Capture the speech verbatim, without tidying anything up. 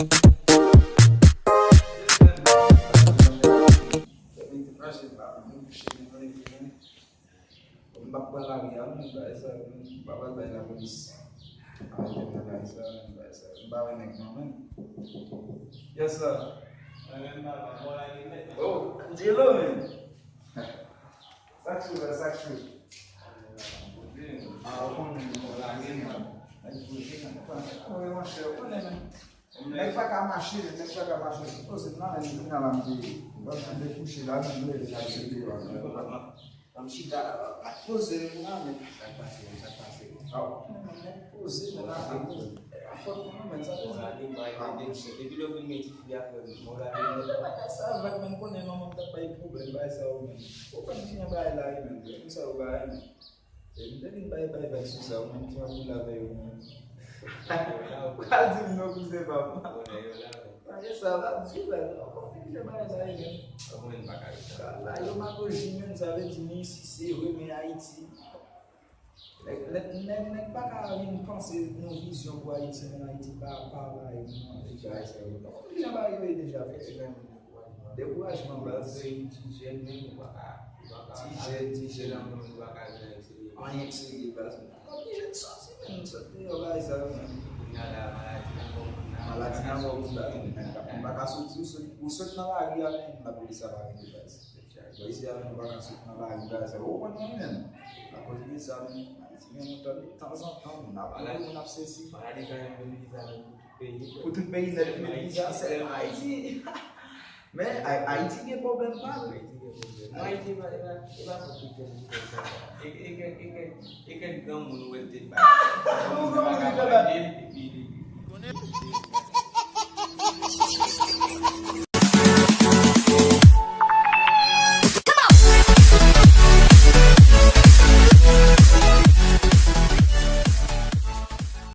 M p ap pran lari a, men bagay sa, m pa pral bay lapolis arete m nan bagay sa, men bagay sa, m pa wè nèg non, men. Yes, sir. Oh, Angelo, men. Sa k sou la, sa k sou. Ah, ou konnen, men, lari, men. Nèg poze, men. Ou konnen, monchè, ou konnen, men. Nèg pa ka mache, nèg pa ka mache. Poze m nan, men, kounye a la, m te, m te kouche la, men m leve la, m te deyò. M chita la, pa poze m la, men. Sa k pase, sa k pase? Ah, men, men, poze m la, men. A fòt mwen, men, sa te di. Depi lè w vin gen ti fi apre m, bagay sa, men, m konnen manman m t ap bay pwoblèm, bagay sa yo, men. Ou konn kijan bagay la ye, men. Konn sa yo bagay, men. E m te vin bay, bay, bay sou sa, ou menm ki anboule avè yo, men. Ou pral di m non, kouzen pa m. Bagay sa, pa di, men. Ou konn kijan bagay sa ye, men. Sa la, yo magoji, men, sa vle di, men, si se vre, men Ayiti. Nèg, nèg, nèg, nèg pa ka vin panse yon vizyon pou Ayiti, men Ayiti pa, pa la, non, bagay sa yo. Ou konn kijan bagay yo ye deja, frè? Dekourajman, baz. Peyi ti jèn menm, ou pa ka, ou pa ka. Ti jèn, ti jèn. Anyen k serye, baz. Kòm ti jèn sòti menm, sòti deyò bagay sa yo menm. Kounye a la, maladi nan kò moun nan. Maladi nan kò moun nan, baz. Ou pa ka soti, ou sot, ou sot nan lari a, men lapolis ap arete, baz. Bon, isi a menm, ou pa ka sot nan lari, bagay sa yo. Ou konn mwen menm. Akoz de sa menm, Ayiti gen yon tan, tanzantan, moun ap mouri, moun ap sesi. Maladi sa menm, menm ki sa menm. Pou tout peyi nèt, men bizè se Ayiti. Men Ay- Ayiti gen pwoblèm pa l. Ayiti gen pwoblèm. Non, Ayiti e pa, e pa, e pa pou tout peyi konsa. E, e, e, e, e kèk granmoun ou wè l te bay. Ou granmoun ki te bay.